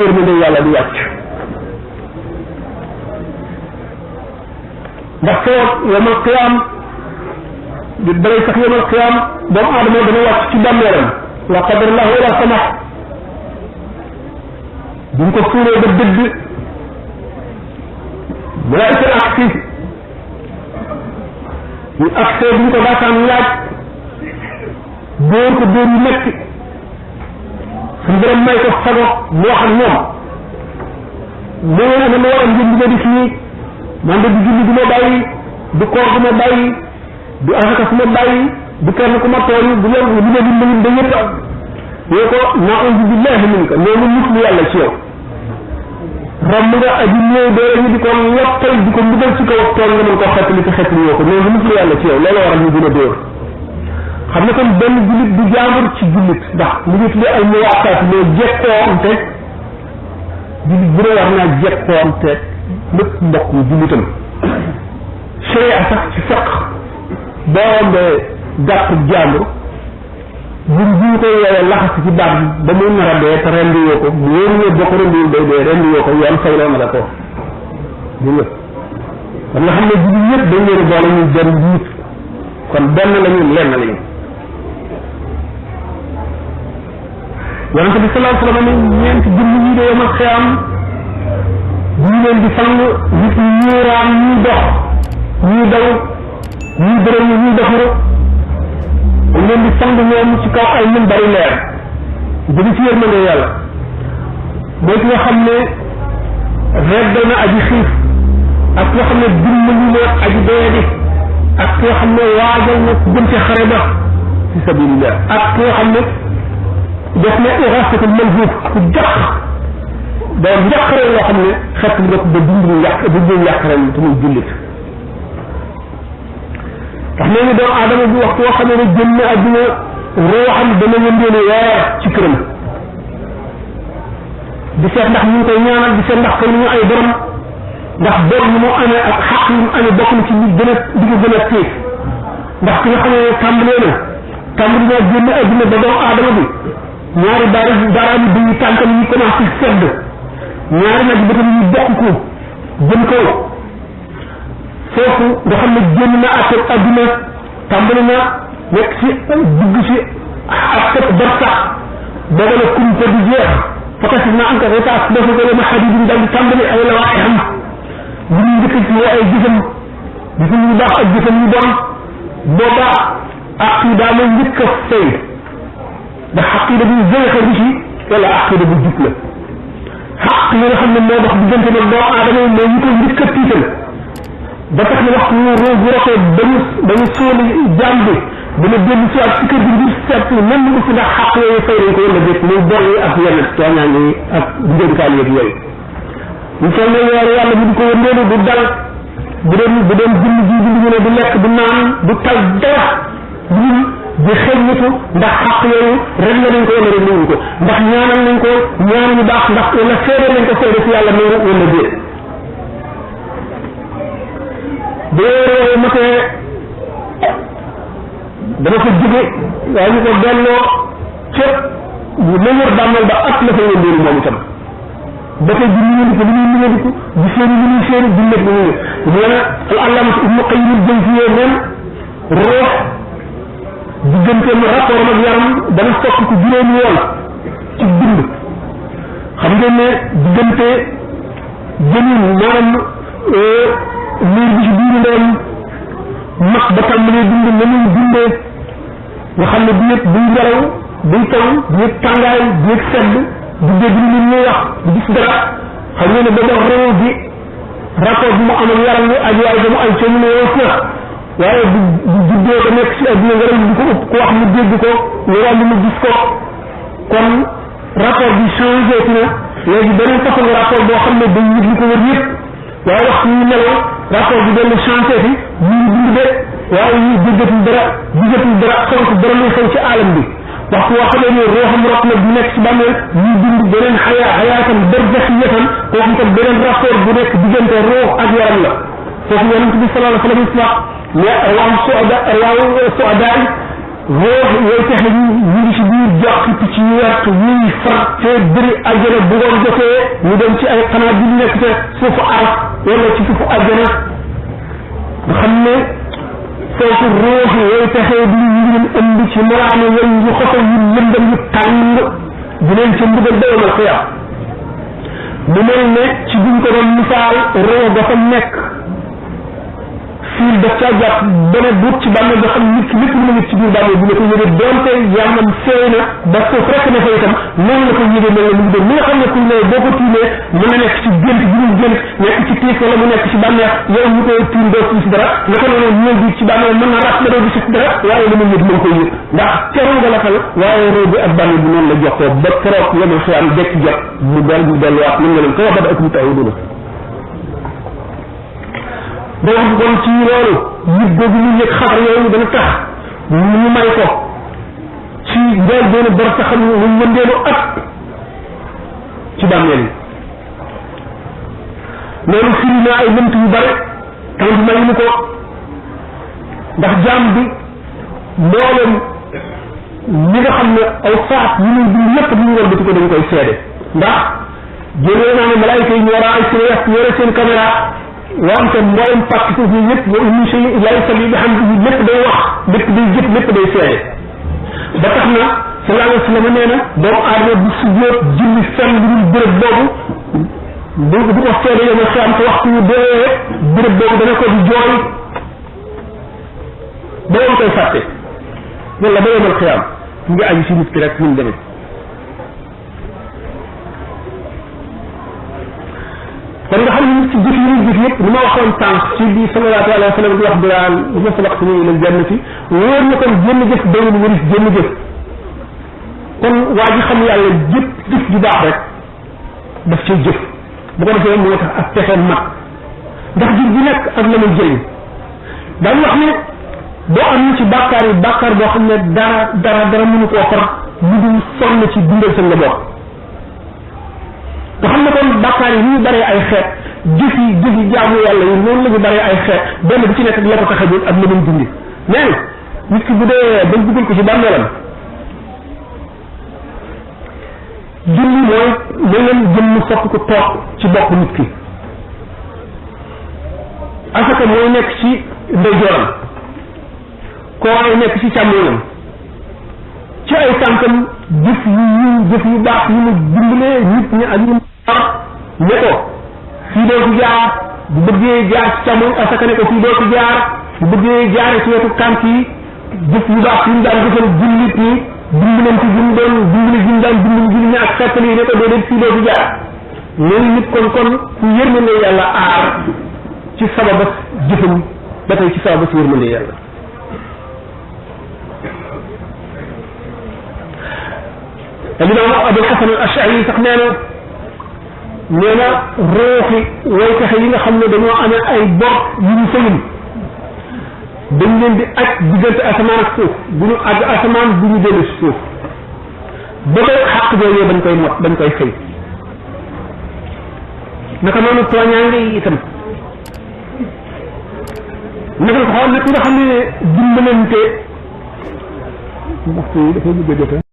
yërmande yàlla di wàcc ndax soo yamal qiyaam di dalay sax yamal qiyaam doomu aadama dana wàcc ci bàmmeelam la qadarallahu wala samax duñ ko suuree ba dëgg malaayika aksi ñu aksee duñ ko daataan laaj dóor ko dóor yu metti suñu borom may ko sago mu wax ak ñoom moo ne ma war a njënd nga di fii man de du julli du ma bàyyi du koor du ma bàyyi du asaka su ma bàyyi du kenn ku ma tooñ du leen li ma lim da yëpp yoo ko na'uuzu billahi minka loolu muslu yàlla ci yow romb nga aji ñëw doole ñu di ko lottal di ko mbugal ci kaw tooñ nga mën koo xettali ci xettali yoo ko loolu muslu yàlla ci yow loolu waral ñu gën a dóor xam ne kon benn jullit du jaambur ci jullit ndax li ñu tuddee ay muwaaqaat moo jekkoonte jullit bu ne war naa jekkoonte lépp mbokk jullitam sharia sax ci fiq boo rombee gàtt jaambur buñ bu ñu koy yeewee laxas ci baat bi ba muy nar a dee te rendi yoo ko mu wóor ne boo ko rendiwul day dee rendi yoo ko yoon fayloo na la ko di nga kon nga xam ne jullit ñëpp dañ leen boole ñu jëm jiit kon benn la ñu lenn la ñu yonente bi sallallahu alayhi wa sallam ñeenti jëmm yi de yomal xiyaam bu ñu leen di sang nit ñi ñuy raam ñuy dox ñuy daw ñuy bërëm ñuy defaru dañ leen di sang ñoom ci kaw ay mën bari leer jëgi ci yërmande yàlla mooy ki nga xam ne reddal na aji xiif ak ki nga xam ne dimbali na aji doyadi ak ki nga xam ne waajal na jëm ci xare ba fi sabilillah ak ki nga xam ne def na irasatul malhuf ku jax da njaqare loo xam ne xet li nga ko ba dindi njàqarem te muy jullit ndax nee ni doomu aadama bi waxtu woo xam ne jëm na àdduna ruuxam dana yëndeelu weer ci këram di seet ndax ñu ngi koy ñaanal di seet ndax koy ñu ay borom ndax bor yi mu amee ak xaq yi mu amee bokk na ci li gën a di ko gën a tiis ndax ki nga xam ne tàmbali naa génn àdduna ba doomu aadama bi ñaari baaraam yi dañuy tànkam ñu commencé sedd ñaari nag bëtam ñu bokk ko jëm kaw foofu nga xam ne génn na àtteeg àdduna tàmbali na nekk ci dugg ci àtteeg barsax booba la kumpa di jeex fakasif naa am ka retaas dafa ko yema xadid yi daal di tàmbali ay lawaa xam li ñu njëkk ci ay jëfam jëfam yu baax ak jëfam yu bon boobaa aqida la njëkk a fay ndax aqida bu zéexa bi ci wala aqida bu jub la xaq yi nga xam ne moo dox diggante nag doomu aadama yi moo ñu ko njëkk a tiital ba tax ne waxtu roo bu rotee dañu sóoli jaam bi dana dellu si ak ci kër gi ngir seet même lu si ndax xaq yooyu fay nañ ko wala déet muy bor yi ak yenn tooñaan yi ak diggante yeeg yooyu ñu toll ne weeru yàlla bi di ko wëndeelu du dal bu doon julli ji di ñu ne du lekk du naan du tal dara di xëññitu ndax xaq yooyu rek la nañ ko wala rek nañu ko ndax ñaanal nañ ko ñaan ñu baax ndax wala seede nañ ko seede si yàlla nangu wala déet bu weeru matee dama ko jóge waaye ñu ko delloo ca la wër bàmmeel ba at la fa wëndeelu moom itam ba tey di liggéey li ñuy liggéey di seeni li ñuy seeni di nekk ñu nee na al allama ibnu qayyim al-jawziyya neen roox digganteem rapport ak yaram dana soppi ko juróomi yoon ci dund xam ngeen ne diggante jëmin maanaam liir bi ci biiru ndeyam mag ba tàmbalee dund na muy dundee nga xam ne du yëg buy ngelaw buy taw du yëg tàngaay du yëg sedd du dégg lu ñuy wax du gis dara xam ngeen ne ba dox réew bi rapport bi mu am ak yaram wi ak yaay ba mu ay coono ne yow foof waaye bu juddoo ko nekk ci adduna nga dem di ko ëpp ku wax mu dégg ko lu romb mu gis ko kon rapport bi changé ci na léegi beneen façon rapport boo xam ne day yëg li ko wër yëpp waaye wax ñu nelaw rapport bi dellu changé fi ñu ngi dund de waaye ñu déggatul dara gisatul dara xamatu dara muy xew ci alam bi waxtu woo xamee ne ruuxam rot na bu nekk ci bàmmeel ñuy dund beneen xayaatam barzaxiyatan kooku tam beneen rapport bu nekk diggante ruux ak yaram la foofu yonent bi sallallahu alayhi wa sallam mais waaw suada ruux yooyu texe ñu ngi ci biir jox picc yu wert yuy far te bëri àjjana bu ngoon jotee ñu dem ci ay xanaa bi nekk te suufu araf wala ci suufu àjjana nga xam ne foofu ruuxi yooyu texee bi ñu leen ëmb ci malaane yooyu yu xoxo yu lëndëm yu tàng di leen ca mbugal ba yawmal qiyaam mu mel ne ci buñ ko doon misaal roo dafa nekk fiil daf caa jàpp bene buut ci bàmmeel ba xam nit ki lépp lu ma nit ci biir bàmmeel bi la ko yëgee doonte yaramam seey na ba suuf rekk na fa itam noonu la ko yëgee mel ne mu ngi doon li nga xam ne ku ne boo ko tiimee mën na nekk ci gént bi ñu gént nekk ci tiis wala mu nekk ci bànneex yow ñu koy tiim doo gis dara naka noonu ñëw bi ci bàmmeel mën na ras la doo gis dara waaye li mu yëg mën koy yëg ndax teru nga la xel waaye roo bi ak bàmmeel bi noonu la jokkoo ba keroog yamal xiyaam dekk jot mu delluwaat ñu nga leen ko wax ba ak mu taw duna da wax kon ci loolu nit googu ñu yëg xabar yooyu dana tax ñu may ko ci njël benn bar sa xam ñu mëndeelu at ci bàmmeel yi loolu firi na ay lënt yu bare tam bi may ñu ko ndax jaam bi mboolem ñi nga xam ne aw faat yi ñuy dund yépp ñu war ko dañ koy seede ndax jëlee naa ne malaayika yi ñu war a ay seen yore seen caméra wante mboolem pàcc suuf yi ñëpp wa min shay'in illa yusabbihu bihamdihi lépp day wax lépp day jëf lépp day seede ba tax na sallallahu alayhi wa sallam nee na doomu aadama bu sujjóot julli fenn lu dul béréb boobu bu ko seede yow ma xam te waxtu yu dee béréb boobu dana ko di jooy ba yow koy fàtte wala ba yomal xiyaam mu ngi aju si nit ki rek ni mu demee kon nga xam ne nit ci jëf yi ñuy jëf yëpp li ma waxoon tànk ci bi sallallahu alayhi wa sallam di wax Bilaal ma salaqtani ila jannati wóor na kon jënn jëf dawul wëris jënn jëf kon waa ji xam yàlla jëpp jëf ju baax rek daf cay jëf bu ko defee moo tax ak pexeem mat ndax jëf ji nekk ak la muy jëriñ daañu wax ne boo am na ci bàkkaar yi bàkkaar boo xam ne dara mënu koo far lu dul sonn ci dundal sa njaboot nga xam ne kon bàkkaar yi ñu baree ay xeet jëf yi jaamu yàlla yi noonu la ñu baree ay xeet benn bu ci nekk la ko tax a jóg ak la muy dundi nee na nit ki bu dee bañ dugal ko ci bàmmeelam julli mooy leen jëmm sopp ko toog ci bopp nit ki asaka mooy nekk ci ndeyjooram koor nekk ci càmmoñam ci ay tànkam jëf yu baax yu mu dimbalee nit ñi ak ñu ne ko fii doo ci jaar bu bëggee jaar ci càmmoñ asaka ne ko fii doo ci jaar bu bëggee jaare ci wetu tànk yi jëf yu baax yi mu daan jëfal jullit ñi dimbalante gi mu doon dimbali gi mu daan dimbali jullit ñi ak xettali yi ne ko doo dee fii doo ci jaar loolu nit kon ku yërmande yàlla aar ci sababas jëfam ba tey ci sababas yërmande yàlla الإمام أبو الحسن الأشعري سخنانا نينا روحي ويتخيينا خمنا دنوا أنا أي بط ينسلم دنين دي أك بجلت أسمان السوف بنو أج أسمان بنو دل السوف بدأ حق جاية بنكوي موت بنكوي خي نكمانو توانياني يتم نكمانو خوانا نكمانو خمنا دمبلنتي مختي دفع